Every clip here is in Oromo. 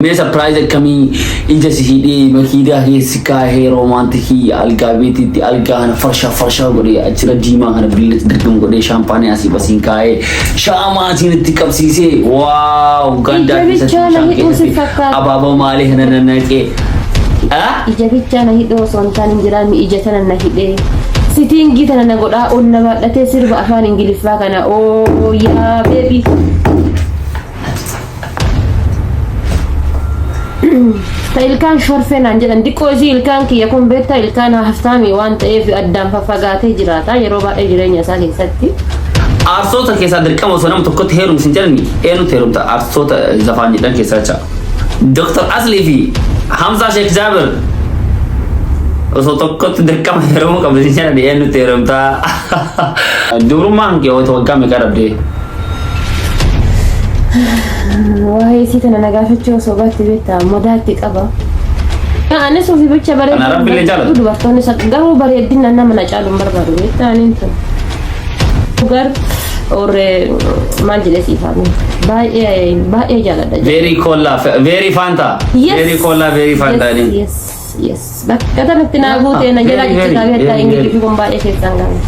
Mee surprise akkamii ija si hidhee makiidaa keessa si kaahee romantic algaa beetiitti algaa kana farshaa farshaa godhee achira diimaa kana billatti dirgam godhee shaampaanii asii basiin kaahee shaamaatiin itti qabsiisee wow gandaa Ija keessatti bichaa na bishaan hidhuu si keessatti fakkaata. abaaboo maalii kana nannaqee. Ah? Ija bichaa na hidhuu osoo hin taane hin jiraanne ija tana na hidhee. Sitting tana na godhaa ol na baadhatee sirba afaan Ingiliffaa kana oh yeah baby. Ta ilkaan shorfee naan jedhan diqqoo isii ilkaan kiyya kun beektaa ilkaan haftaamii waan ta'eef addaan faffagaatee jiraata yeroo baay'ee jireenya isaa keessatti. Aarsoota keessaa dirqama osoo nama tokkotti heerumsi hin jedhani eenyutti heerumta aarsoota zafaan jedhan keessaa jecha. Dr. Aslii fi Hamzaa Sheekh Jaabir osoo tokkotti dirqama heerumuu qabdu hin jedhani eenyutti heerumta. Dubrummaan kee waggaa meeqa dhabdee? Waa'ee isii tana na gaafachuu osoo baatte beektaa modaatti qaba. Anis ofii bicha Kana Rabbi illee jaalatu. Dubartoonni garuu bareedina nama na caalu hin barbaadu beektaa aniin tun. Gar or maal jedhee siif haame baay'ee baay'ee jaaladha. Very cola, very Fanta. Yes. Very cola, very Fanta. Yes, yes, yes. Bakka kanatti naa guutee na jalaa Very, very, jijjiiraa beektaa very, Ingiliffi very. kun baay'ee keessaan galu.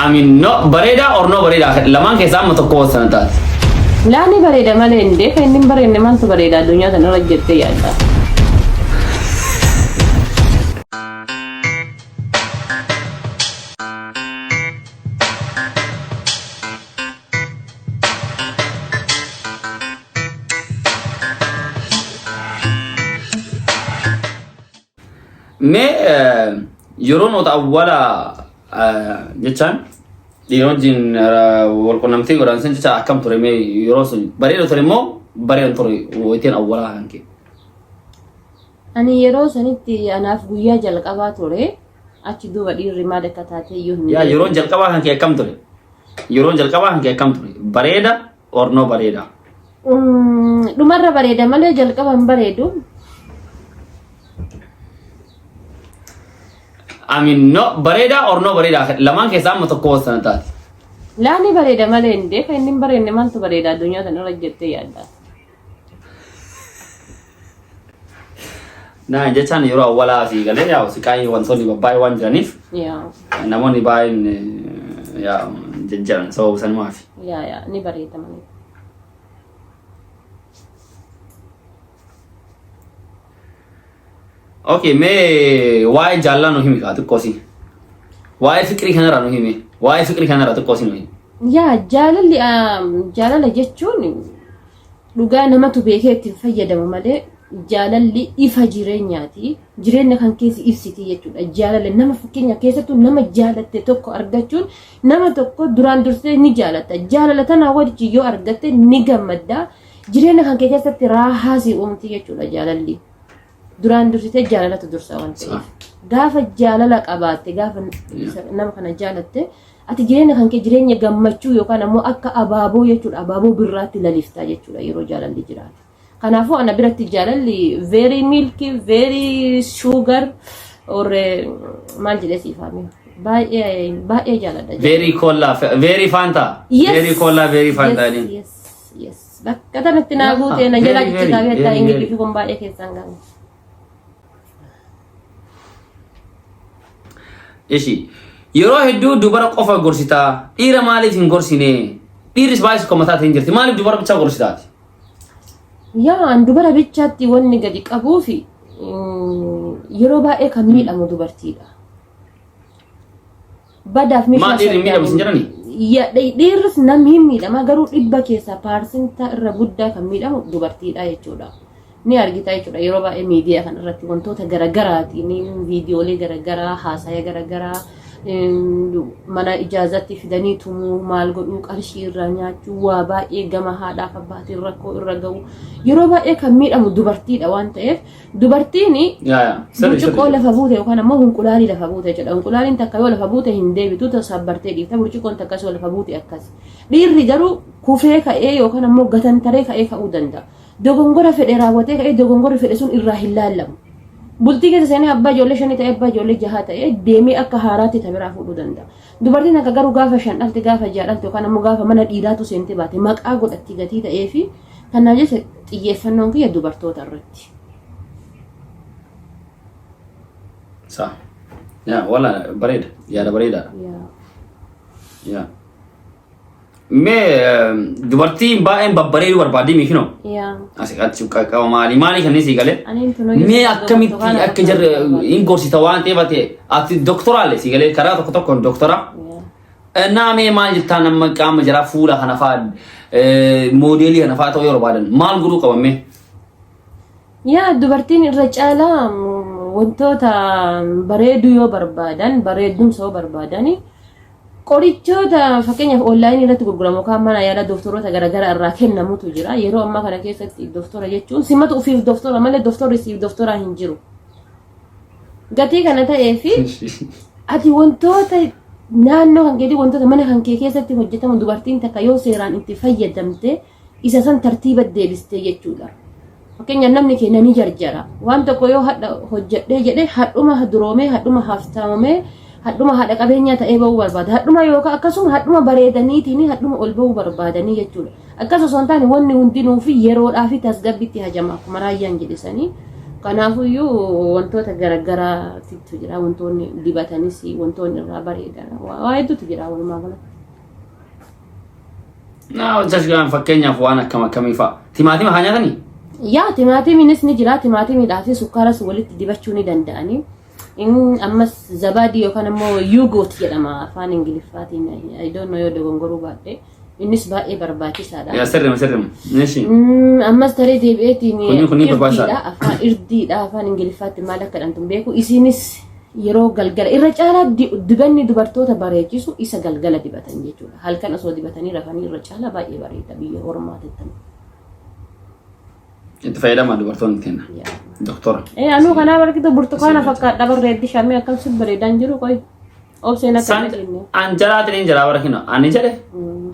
I mean, no, bareeda or no bareeda. Lamaan keessaa amma tokko sana taate. Laani bareeda malee hin deefa inni hin bareedne maaltu bareeda addunyaa tanarra jettee yaadda. Mee yeroo noota awwaala jechaan dhiira wajjin wal qunnamtii godhan sun jecha akkam ture mee yeroo sun bareeda ture immoo bareeda ture wayitiin awwalaa kan kee. Ani yeroo sanitti anaaf guyyaa jalqabaa ture achi duuba dhiirri maal akka taate iyyuu hin Yaa beeku. yeroon jalqabaa kan kee akkam ture? Yeroon jalqabaa kan kee akkam ture? Bareeda or no bareeda? Dhumarra bareeda malee jalqaba hin bareedu. I mean, no bareeda or no bareeda lamaan keessaa amma tokko sana taate. Laani bareeda malee hin deefa inni hin bareedne maaltu bareeda addunyaa tanarra jettee yaadda. Na jechaan yeroo awwalaa fi galee yaa siqaayii wantoonni babbaay'ee waan jiraniif Yaa namoonni baay'een yaa jajjaran sababa sanumaaf. Yaa yaa ni bareeda malee. Okay, mee waa'ee jaalalaa nu himi kaa xiqqoosi. Waa'ee fiqirii kanarraa nu himi. Waa'ee fiqirii kanarraa xiqqoosi nu himi. Yaa jaalalli jaalala jechuun dhugaa namatu beekee ittiin fayyadamu malee jaalalli ifa jireenyaati. Jireenya kan keessi ibsiti jechuudha. Jaalala nama fakkeenya keessattuu nama jaalatte tokko argachuun nama tokko duraan dursee ni jaalatta. Jaalala tanaa wajji yoo argatte ni gammadda. Jireenya kan kee keessatti raahaa si uumti jechuudha jaalalli. Duraan dursitee jaalalatu dursa waan ta'eef. Gaafa jaalala qabaatte gaafa nama kana jaalatte ati jireenya kan kee jireenya gammachuu yookaan ammoo akka abaaboo jechuudha abaaboo birraatti laliftaa jechuudha yeroo jaalalli jiraate. Kanaafuu ana biratti jaalalli very milky, very sugar or maal jedhee siif haame baay'ee baay'ee jaaladha. Very cola, very Fanta. Yes. Very cola, very Fanta. Yes, yes, yes. Bakka kanatti naa guutee na jalaa Very, jijjiiraa very, beektaa very, Ingiliffi kun baay'ee keessaan galu. Ishi yeroo hedduu dubara qofa gorsitaa dhiira maaliif hin gorsine? Dhiirris baay'ee komataa ta'e hin jirti. Maaliif dubara bichaa gorsitaati? Yaa an dubara bichaatti wanni gadi qabuufi yeroo baay'ee kan miidhamu dubartiidha. Badaaf meeshaa Maal dhiirri hin miidhamu isin jedhanii? Dhiirris namni hin miidhama garuu dhibba keessaa paarsentaa irra guddaa kan miidhamu dubartiidha jechuudha. Ni argita jechuudha yeroo baay'ee miidiyaa kana irratti wantoota garaagaraatiin viidiyoolee garagaraa haasaya garagaraa mana ijaazatti fidanii tumuu maal godhuu qarshii irraa nyaachuu waa baay'ee gama haadhaaf abbaatiin rakkoo irra ga'u yeroo baay'ee kan miidhamu dubartiidha waan ta'eef dubartiin Yaa yaa. Sirri burcuqqoo sirri. lafa buute yookaan ammoo hunqulaalii lafa buute jechuudha. Hunqulaaliin takka yoo lafa buute hin deebitu tasabbartee dhiifta burcuqqoon takkas yoo lafa buute akkas. Dhiirri garuu kufee ka'ee yookaan ammoo gatantaree ka'ee ka'uu danda'a. Dogongora fedhe raawwatee ka'ee dogongorri fedhe sun irraa hin laallamu. Bultii keessa seenee abbaa ijoollee shanii ta'ee abbaa ijoollee jahaa ta'ee deemee akka haaraatti ta biraa fuudhuu danda'a. Dubartiin akka garuu gaafa shan dhalte gaafa ja'a dhalte yookaan ammoo gaafa mana dhiiraatu seentee baate maqaa godhatti gatii ta'ee fi Kanaaf jecha xiyyeeffannoon kiyya dubartoota irratti. Sa. Yaa wala bareeda. Yaada bareedaadha. Yaa. Yaa. Mee dubartiin baay'een babbareeduu barbaaddi miikinoo? Yaa. Asi achi qaqqaba maali maali kanneen sii galee? Aniin tunuu Mee akkamitti akka jarri hin gorsita waan ta'eef ati ati doktoraalee sii galee karaa tokko tokkoon doktora. Naa mee maal jettaan amma qaama jaraa fuula kana fa'aa moodeelii kana fa'aa ta'uu yoo barbaadan maal godhuu qaban mee? Yaa dubartiin irra caalaa wantoota bareeduu yoo barbaadan bareeddumsa yoo barbaadan qorichoota fakkeenyaaf onlaayinii irratti gurguramu yookaan mana yaalaa doktoroota garaagaraa irraa kennamutu jira. Yeroo ammaa kana keessatti doktora jechuun simatu ofiif doktora malee doktorri siif doktoraa hin jiru. Gatii kana ta'ee fi ati wantoota naannoo kan keetii wantoota mana kan kee keessatti hojjetamu dubartiin takka yoo seeraan itti fayyadamte isa san tartiiba deebistee jechuudha. Fakkeenyaaf namni keenya ni jarjara. Waan tokko yoo hadha hojjedhee jedhe hadhuma duroomee hadhuma haftaamamee hadhuma haadha qabeenyaa ta'ee ba'uu barbaada. Hadhuma yookaan akkasuma hadhuma bareedaniitiin hadhuma ol ba'uu barbaadanii jechuudha. Akkas osoo hin taane wanni hundinuu fi yeroodhaa fi tasgabbiitti hajama akkuma raayyaan jedhisanii. Kanaafuyyuu wantoota garaagaraatu jira. Wantoonni dibatanis wantoonni irraa bareedan waa hedduutu jira walumaa galatti. Naa hojjechuudhaan fakkeenyaaf waan akkam akkamii fa'a. Timaatima haa nyaatanii? Yaa timaatimiinis ni jira. Timaatimiidhaa fi sukkaaras walitti dibachuu ni danda'anii. Inni ammas zabaadii yookaan ammoo yuugoot jedhama afaan Ingiliffaatiin. I don't know yoo dogongoruu baadhe. Innis baay'ee barbaachisaadha. Yaa sirrima sirrima. Nishi. Ammas taree deebi'eetiin Kunni barbaachisaadha. irdiidha. Afaan irdiidha afaan Ingiliffaatti maal akka jedhamtu hin beeku. Isinis yeroo galgala irra caalaa dibanni dubartoota bareechisu isa galgala dibatan jechuudha. Halkan osoo dibatanii rafanii irra caalaa baay'ee bareeda biyya ormaatitti. Itti fayyadama dubartoonni keenya. Doktora. Ee anuu kanaaf argitu burtukaana fakkaadha barreeddi shamee akkam si bareedaan jiru qoy. Obseen akka San hin dhageenye. an jalaatiin hin jalaa bara kino ani jedhe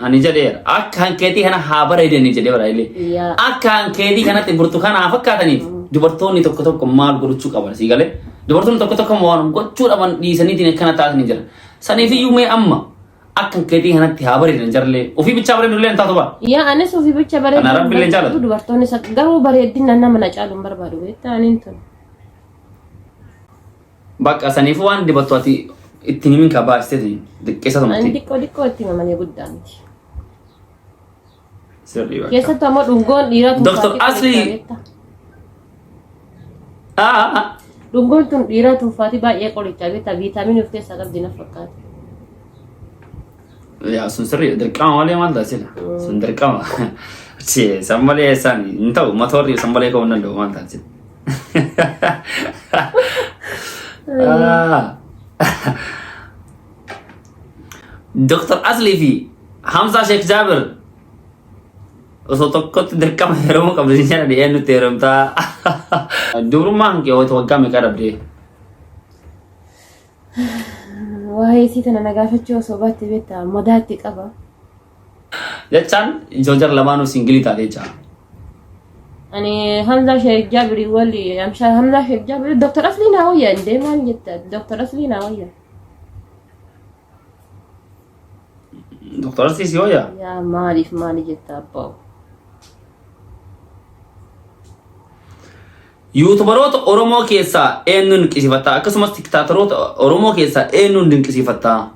ani jedheera akka hankeetii kana haa bareedanii jedhee bara illee Yaa. akka hankeetii kanatti burtukaana haa fakkaataniif dubartoonni tokko tokko maal gochuu qaban sii galee dubartoonni tokko tokko waan gochuu dhaban dhiisaniitiin akkana taasisanii jira saniif iyyuu mee amma akka hankeetii kanatti haa bareedan jarlee ofii bichaa bareedu illee hin taatu bara. Yaa anis ofii bicha bareedu. Kana Rabbi illee jaalatu. Dubartoonni garuu bareeddina nama na caalu hin barbaadu beektaa aniin tun. Bakka saniifuu waan dibattu ati ittiin himin kaa baasisteeti xiqqeessa Ani tumatti. xiqqoo xiqqoo itti hima malee guddaa miti. Sirrii bakka. Keessattuu ammoo dhungoon dhiiraa Dr. tuunfaatii Asli. qorichaa beektaa. Ah, ah. Dhungoon tun dhiiraa tuunfaatii baay'ee qorichaa beektaa viitaaminii of keessaa qabdi na fakkaata. Yaa sun sirrii dirqama malee maal taasisa? Sun dirqama. San malee isaan hin ta'u matoorri san malee ka'uu hin danda'u maal taasisa? Ah. Dr. Asli fi Hamza Sheikh Jabir osoo tokkotti dirqama heerumuu qabdu hin jedhan eenyutti heerumtaa. Dubrummaa hanqee waggaa meeqa dhabdee? Waa'ee isii tana na gaafachuu osoo baatte beektaa madaatti qaba. Jechaan joojar lamaanuu singilii taate jecha. Ani Hamzaa Sheekh Jaabirii wali Hamzaa Hamzaa Sheekh Jaabirii Dr. Aslii naa wayya indee maal jetta Dr. Aslii naa wayya. Dr. Aslii si wayya? Yaa maaliif maali jetta abbaa. Yuutubaroota Oromoo keessaa eenyuun dinqisiifattaa? Akkasumas tiktaataroota Oromoo keessaa eenyuun dinqisiifattaa?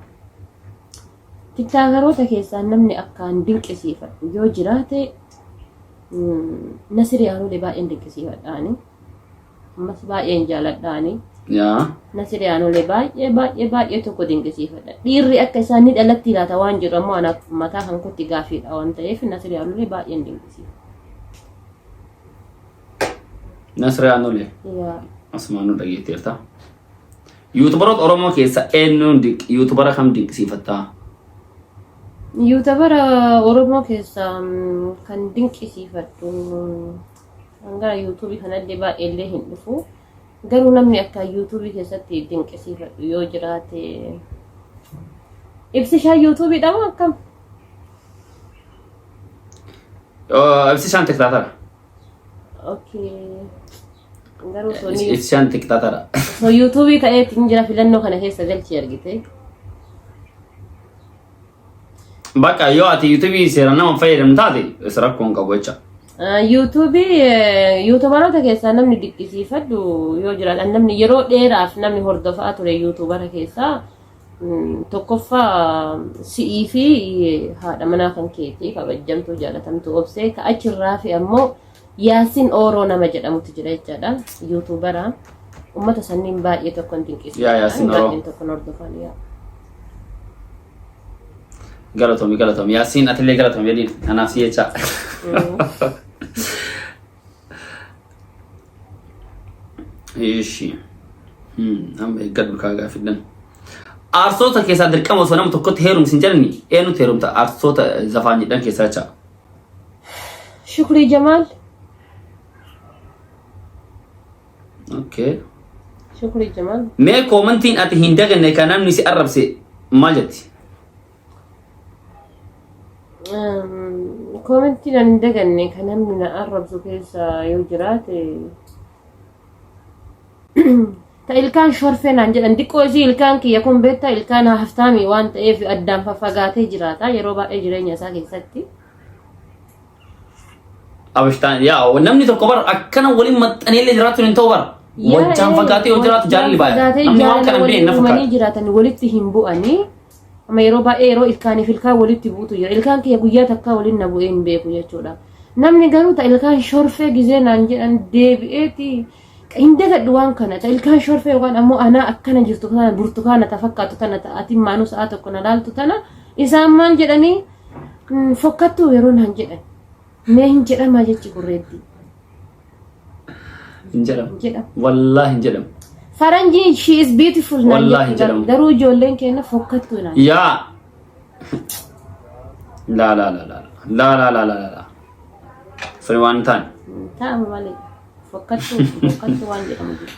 Tiktaakaroota keessaa namni akkaan dinqisiifadhu yoo jiraate Nasirii Aanulee baay'een dinqisiifadha ani. Ammas baay'een jaaladha ani. Yaa. Nasirii Aanulee baay'ee baay'ee baay'ee tokko dinqisiifadha. Dhiirri akka isaan ni dhalatti laata waan jiru ammoo anaaf mataa kan kootti gaafiidha waan ta'eef Nasirii Aanulee baay'een dinqisiifadha. Nasrii Aanulee. Yaa. Asumaan nu dhageetteerta. Yuutubaroota Oromoo keessa eenyuun yuutubara kam dinqisiifattaa? Yuutubara Oromoo keessaa kan dinqisiifadhu kan gara yuutuubii kanallee baay'eellee hin dhufu. Garuu namni akka yuutuubii keessatti dinqisiifadhu yoo jiraate ibsishaa yuutuubiidha moo akkam? Ibsishaan tiktaatara. Okay. Garuu osoo inni Ibsishaan tiktaatara. osoo yuutuubii ta'eetti hin jira filannoo kana keessa galchii argite. Bakka yoo ati yuutuubii seeraan nama fayyadamtu taate is rakkoo hin qabu jecha. Yuutuubii yuutubaroota keessaa namni dinqisiifadhu yoo jiraatan namni yeroo dheeraaf namni hordofaa ture yuutubara keessaa tokkoffaa si'ii fi haadha manaa kan keetii kabajjamtuu jaalatamtuu obsee ka achirraa fi ammoo Yaasin Ooroo nama jedhamutu jira jechaadha yuutubara ummata sanniin baay'ee tokkon dinqisiifadha Yaa Yaasin Ooroo. baay'een tokkon hordofan yaa. Galatoomi galatoomi. Yaasiin atillee galatoomi jedhiin. Anaaf si jecha. Ishi. Amma eeggadhu kaa gaafidhan. Aarsoota keessaa dirqama osoo nama tokkotti heerumsi hin jedhani eenyutti heerumta aarsoota zafaan jedhan keessaa jecha. Shukrii Jamaal. Okay. Shukrii Jamaal. Mee koomantiin ati hin daganne kan namni si arrabse maal jetti? Koomentiin ani hin daganne kan namni na arrabsu keessa yoo jiraate ta ilkaan shorfee naan jedhan xiqqoo isii ilkaan kiyya kun beektaa ilkaan haftaamii waan ta'eef addaan faffagaatee jiraata yeroo baay'ee jireenya isaa keessatti. Abishtaan yaa namni tokko bar akkana waliin maxxanee illee jiraachuun hin ta'u bar. Wajjaan fagaatee yoo jiraatu jaalalli baay'ata. Namni waan kana hin beekne na uumanii fakkaata. jiraatan walitti hin bu'anii. Amma yeroo baay'ee yeroo ilkaaniif ilkaan walitti bu'utu jira. Ilkaan kiyya guyyaa takkaa waliin na bu'ee hin beeku jechuudha. Namni garuu ta ilkaan shorfee gizee naan jedhan deebi'eeti hin dagadhu waan kana ta ilkaan shorfee yookaan ammoo anaa akkana jirtu kana burtukaana ta fakkaatu tana ta ati maanuu sa'a tokko na laaltu tana isaan maal jedhanii fokkattuu yeroo naan jedhan mee hin jedhamaa jechi gurreetti. Hin jedhamu. Hin jedhamu. Wallaahi hin jedhamu. Faranjiin she is beautiful naan Wallaahi jetti jedhamu. garuu ijoolleen keenya fokkattuu naan. Yaa. Laa laa laa laa laa laa laa laa laa. Suni waan hin taane. Ta'ama malee fokkattuu fokkattuu waan jedhamu jiru.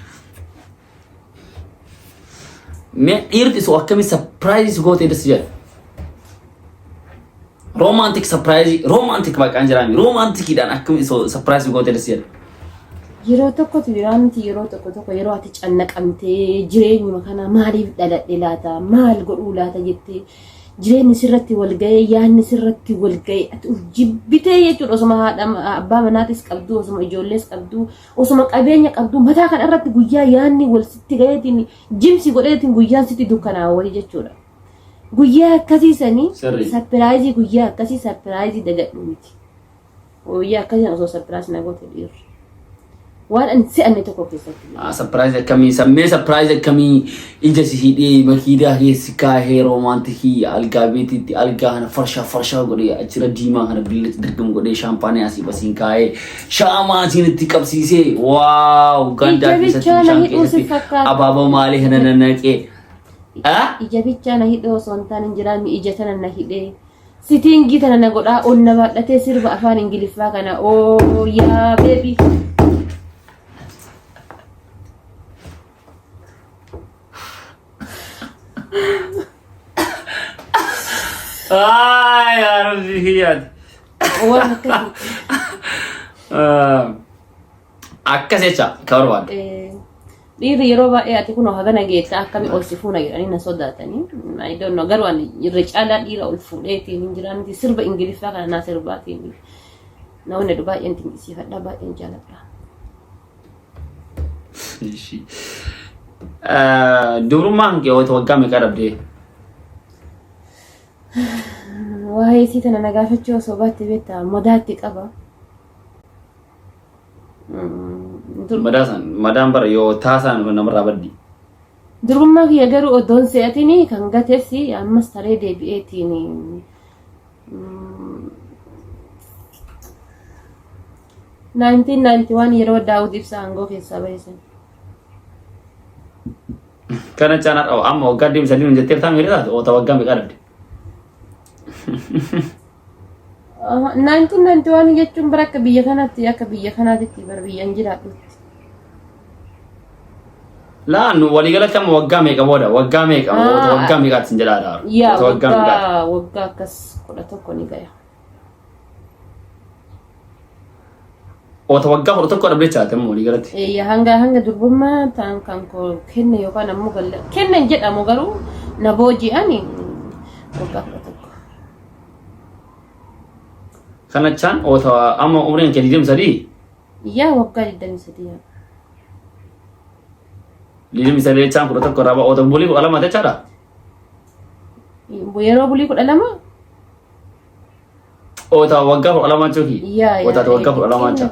Mee dhiirti sun akkamii surprise gootee das jedha. Romantic surprise romantic baqqaan jiraami romanticidhaan akkamii surprise gootee das jedha. Yeroo tokkotu jira miti yeroo tokko tokko yeroo ati cannaqamtee jireenyuma kana maaliif dhaladhe laata maal godhuu laata jettee jireenyi sirratti wal ga'ee yaadni sirratti wal ga'ee ati uf jibbitee jechuudha osuma haadha abbaa manaatis qabdu osuma ijoollees qabdu osuma qabeenya qabdu mataa kana irratti guyyaa yaadni wal sitti ga'eetiin jimsi godheetiin guyyaan sitti dukkanaa'a wayii jechuudha. Guyyaa akkasii sanii Sirrii. sapiraayizii guyyaa akkasii sapiraayizii dagadhu miti. Guyyaa akkasii osoo sapiraayizii na goote dhiirri. Waan ani se'anne tokko keessatti. Surprise akkamii sammee surprise akkamii ija si hidhee makiidaa keessi kaahee romanticii algaa beetitti algaa kana farshaa farshaa godhee achirra diimaa kana billatti dirgam godhee shaampaanii asii basiin kaahee shaamaa asiin itti qabsiisee wow gandaa Ija keessatti bichaa na bishaan hidhuu si keessatti fakkaata. abaaboo maalii kana nanaqee. Ah? Ija bichaa na hidhee osoo hin taane hin jiraanne ija tana na hidhee. Sitiingii tana na godhaa ol na baadhatee sirba afaan Ingiliffaa kana oo yaa beebi. Ay, yaa Rabbi kiyyaati. Waan akkasii. Akkas jecha ka barbaaddu. Dhiirri yeroo baay'ee ati kunoo hagana geetta akkami ol si fuuna jedhanii na sodaatanii. I don't know garuu ani irra caalaa dhiira ol fuudheetiin hin jiraa miti sirba Ingiliffaa kana naa sirbaatiin namoonni hedduu baay'een dinqisiifadha baay'een jaaladha. Dubrummaan kee waggaa meeqa dhabdee? Waa'ee isii tana na gaafachuu osoo baatte beektaa madaatti qaba. Madaa san madaan bara yoo taasaan namarraa baddi. Durbummaa kiyya garuu odoon se'atiin kan gates ammas taree deebi'eetiin 1991 yeroo Daawud Ibsaa aangoo keessaa bahe san. Kana caanaa dhawa amma waggaa 23 hin jettee taa'ame taate oota waggaa meeqa dhabde? 1991 jechuun bara akka biyya kanaatti akka biyya kanaatitti bara biyyan jiraadhutti. Laa nu waliigalatti amma waggaa meeqa booda waggaa meeqa oota waggaa meeqaatti sin jedhaa dha. Yaa Oota waggaa meeqaatti? waggaa waggaa akkas 11 ni gaya. Oota waggaa 11 dhabdee chaate amma waliigalatti. Eeyya hanga hanga durbummaa ta'an kan koo kenne yookaan ammoo galla kenne hin jedhamu garuu na booji'ani waggaa 11. Kanachaan oota amma umriin kee 23? Yaa waggaa 23 yaa. 23 jechaan 11 irraa oota bulii 12 jechaadha. Yeroo bulii 12? Oota waggaa 12 jechuuki. Yaa yaa. Oota waggaa 12 jecha.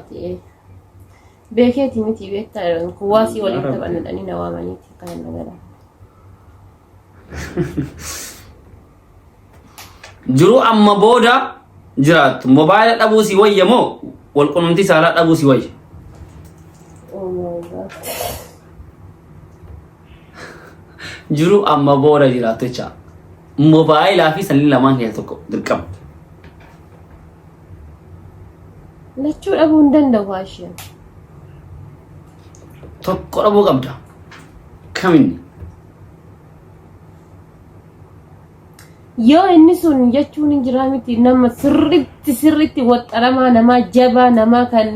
Beekeeti miti beektaa kuwaasii waliin taphanna na waamaniiti kan na gara. Jiruu amma booda jiraattu mobaayila dhabuu si wayya moo walqunnamtii saalaa dhabuu si wayya? Oh my God. Jiruu amma booda jiraattu jecha. Mobaayilaa fi sanniin lamaan keessaa tokko dirqama. Lachuu dhabuu hin danda'u Haashim. Tokko dhabuu qabda. Kaminni? Yoo inni sun jechuun hin jiraa miti nama sirritti sirritti waxxaramaa namaa jabaa namaa kan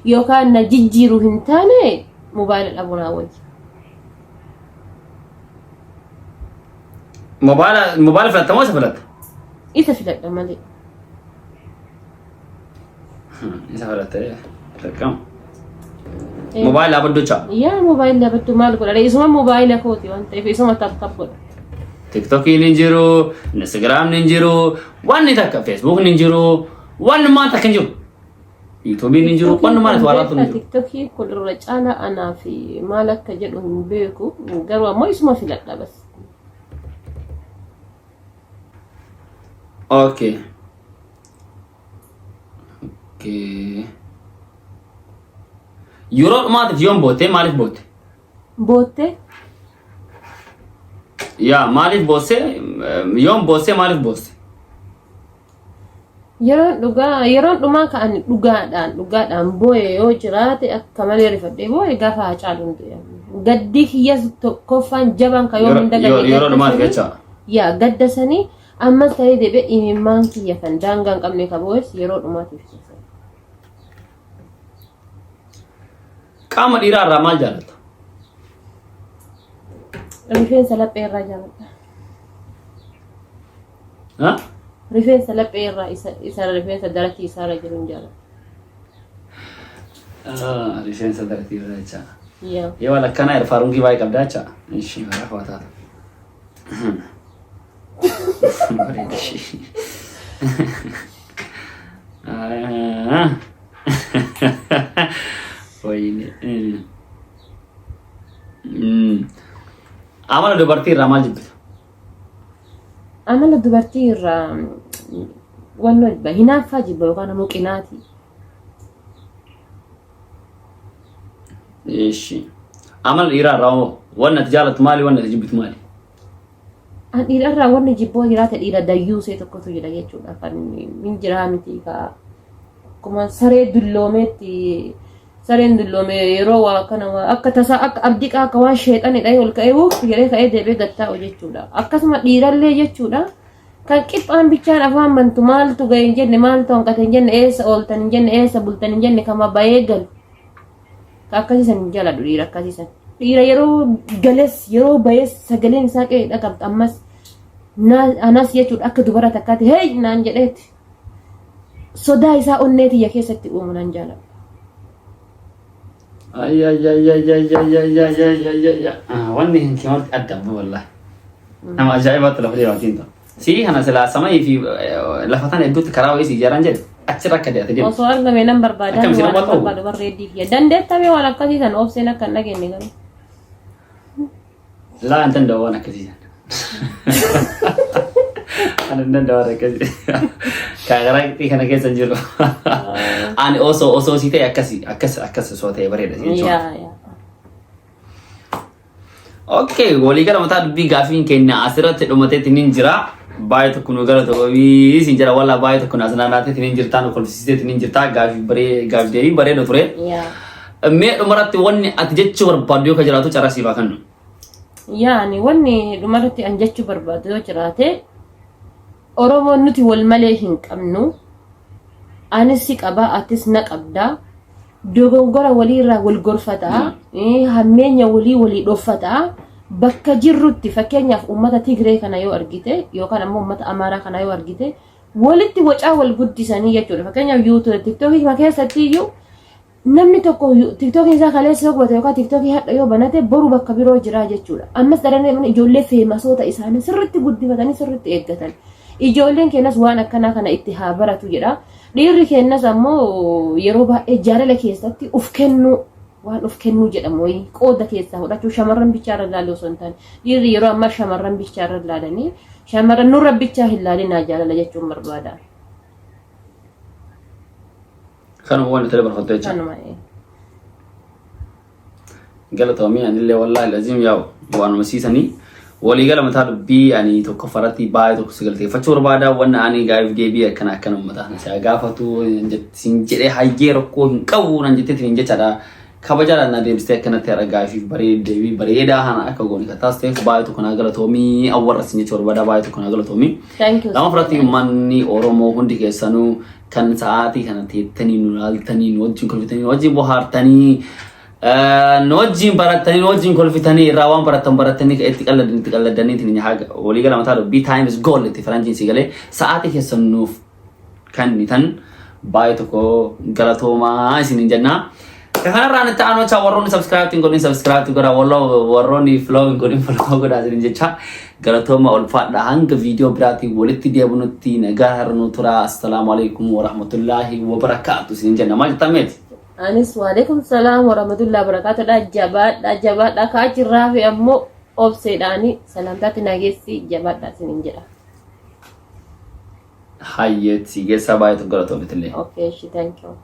yookaan na jijjiiru hin taane mobaayila dhabuu naa wayya. Mobaayila mobaayila filatta moo isa filatta? Isa filadha malee. Isa filatta dirqama. Mobaayila abaddocha. Yaa mobaayila abadduu maal godha? Isuma mobaayila kooti waan ta'eef isuma tap tap godha. TikTokiin hin jiru, Instagram hin jiru, wanni takka Facebook hin jiru, wanni maan takka hin jiru. YouTubein hin jiru, wanni maal waan hin jiru. TikTokii kun irra caalaa anaa fi maal akka jedhu hin beeku. Garuu ammoo isuma filadha bas. Okay. Okay. Yeroo dhumaatiif yoom bootte maaliif bootte? Boottee Yaa maaliif boosse? Yoom boosse maaliif boosse? Yeroon dhugaa yeroon dhumaa ka'an dhugaadhaan dhugaadhaan boo'e yoo jiraate akka malee rifadhee boo'e gaafa Haacaaluun du'e. Gaddii kiyyas tokkoffaan jabaan kan yoom hin daganne Yeroo dhumaati gadda jecha. sanii yaa gadda sanii ammas ta'ee deebi'ee imimmaan kiyya kan daangaa hin qabne ka boo'es yeroo dhumaatiif isa sana. Qaama dhiiraa irraa maal jaalatta? Rifeensa laphee irraa jaaladha. Ha? Rifeensa laphee irraa isa isa rifeensa daratii isaarra jiru hin jaaladha. Ah, Rifeensa daratii irraa jecha. Yaa. Yoo wal akkanaa irfaarungii baay'ee qabdaa jecha. Ishii bara hawwataa ta'a. Bareeda ishii. Ah. Wayne. Mm. Amala dubartii irraa maal jibbita? Amala dubartii irraa wannoo jibba hinaaffaa jibba yookaan ammoo qinaatii. Eeshi. Amala dhiiraa irraa hoo wanni ati jaalattu maali wanni ati jibbitu maali? An dhiira irraa wanni jibboo jiraate dhiira dayyuusee tokkotu jira jechuudha. Kan hin jiraa miti ka akkuma saree dulloomeetti sareen dulloome yeroo waa kana waa akka tasaa akka abdiqaa akka waan sheexani dha'ee ol ka'ee wuuf jedhee ka'ee deebi'ee gad taa'u jechuudha. Akkasuma dhiirallee jechuudha. Kan qixxaan bichaan afaan bantu maaltu ga'e hin jenne maaltu hanqate hin jenne eessa ooltan hin jenne eessa bultan hin jenne kama bayee galu. Ka akkasii san hin jaaladhu dhiira akkasii san. Dhiira yeroo gales yeroo bayes sagaleen isaa qe'ee dhaqabta ammas anas jechuudha akka dubara takkaatti hey naan jedheeti. Sodaa isaa onnee tiyya keessatti uumu nan jaaladha. Ayyaayyaayyaayyaayyaayyaayyaayyaa. Wanni hin kimarti adda abbo wallahi. Nama ajaa'ibaatti lafa deemaatiin ta'a. Sii kana silaa samayii fi lafa tana hedduutti karaa wayii si ijaaran jedhe achirra akka deemte deemte. Osoo argame nan barbaada. Akkam isin Waan amma ta'u? barbaadu barreeddii kiyya. Dandeettamee waan akkasii san obseen akka hin dhageenye garuu. Laa hin danda'u waan akkasii sana. Ani hin danda'u waan akkasii. Kaagaraa qixxii kana keessa hin jiru. Ani osoo osoo si ta'e akkasi akkas akkas osoo ta'e bareeda jechuudha. Yaa yaa. Okay, waliigala mataa dubbii gaafiin keenya asirratti dhumateetti ni jira. Baay'ee tokko nu galatoomi siin jira walla baay'ee tokko nu asnaanaateetti ni jirta nu kolfisiiseetti ni jirta gaafii baree gaafii deebii bareeda ture. Yaa. Mee dhumarratti wanni ati jechuu barbaaddu yoo ka jiraatu carraa siif haa kennu. Yaani wanni dhumarratti an jechuu barbaadu yoo jiraate Oromoon nuti wal malee hin qabnu. Anis si qaba atis na qabda. Dogongora waliirraa wal gorfataa, hammeenya walii walii dhoffataa. Bakka jirrutti fakkeenyaaf uummata Tigree kana yoo argite yookaan ammoo uummata Amaaraa kana yoo argite Walitti wacaa wal guddisanii jechuudha. Fakkeenyaaf YouTube TikTokii keessatti iyyuu namni tokko TikTokiin isaa kaleessa yoo gubate yookaan TikTokii hadha yoo banate boru bakka biroo jira jechuudha. Ammas daranii ijoollee famousoota isaanii sirriitti guddifatanii sirriitti eeggatan. Ijoolleen keenyas waan akkanaa kana itti haa baratu jedha. Dhiirri keenyas ammoo yeroo baay'ee jaalala keessatti uf kennuu, waan uf kennuu jedhamu wayii qooda keessaa fudhachuu, shamarran bichaarra ilaaluu osoo hin taane, dhiirri yeroo ammaa shamarran bichaarra ilaalanii, shamarran nurra bichaa hin laalinaa jaalala jechuun barbaada. Kanuma waan itti dabarfattu jecha. Kanuma. Galatoomii, anillee wallaahi lazim yaa'u waanuma siisanii waliigala mataa dubbii ani tokkoffaratti baay'ee tokko si galateeffachuu barbaada. Wanna ani gaa'if deebii akkana akkana uummataa si gaafatu sin jedhee, hayyee rakkoo hin qabu nan jetteetiin hin jechaadha. Kabajaadhaan na deebistee akkanatti har'a gaafiif deebii bareedaa kana akka goone kan taasiseef baay'ee tokko naa galatoomii, awwarra sin jechuu barbaada, baay'ee tokko naa galatoomii. Thank you. Lama fudhatti, uummanni Oromoo hundi keessanuu kan sa'aatii kana teettanii nu ilaaltanii, nu wajjin kolfitanii, nu wajjin bohaartanii, nu wajjin barattanii, nu wajjin kolfitanii, irraa waan barattan barattanii, itti qalladanii itti qalladanii, waliigala mataa dubbii time is gold itti faranjiin si galee, sa'aatii keessan nuuf kennitan baay'ee tokko galatoomaa isiniin jennaa. Kanarraan itti aanu jecha, warroonni subscribe hin godhin subscribe godha, warroonni follow hin godhin follow godha isiniin jecha. Galatooma, ulfaadha. Hanga viidiyoo biraatiin walitti deebinutti nagaa harnu tura. Assalaamu alaikum warahmatullaahi wabarakaatu isiniin jenna. Maal jettan meeti? Anis waalaikum salaam warahmatullahi wabarakatuudha. Jabaadha, jabaadha. Kaachirraa fi ammoo obseedhaani salaamtaatti nageessi, jabaadha isiniin jedha. Hayyeetti geessaa, baay'ee tokko galatoomitillee. Okay, thank you.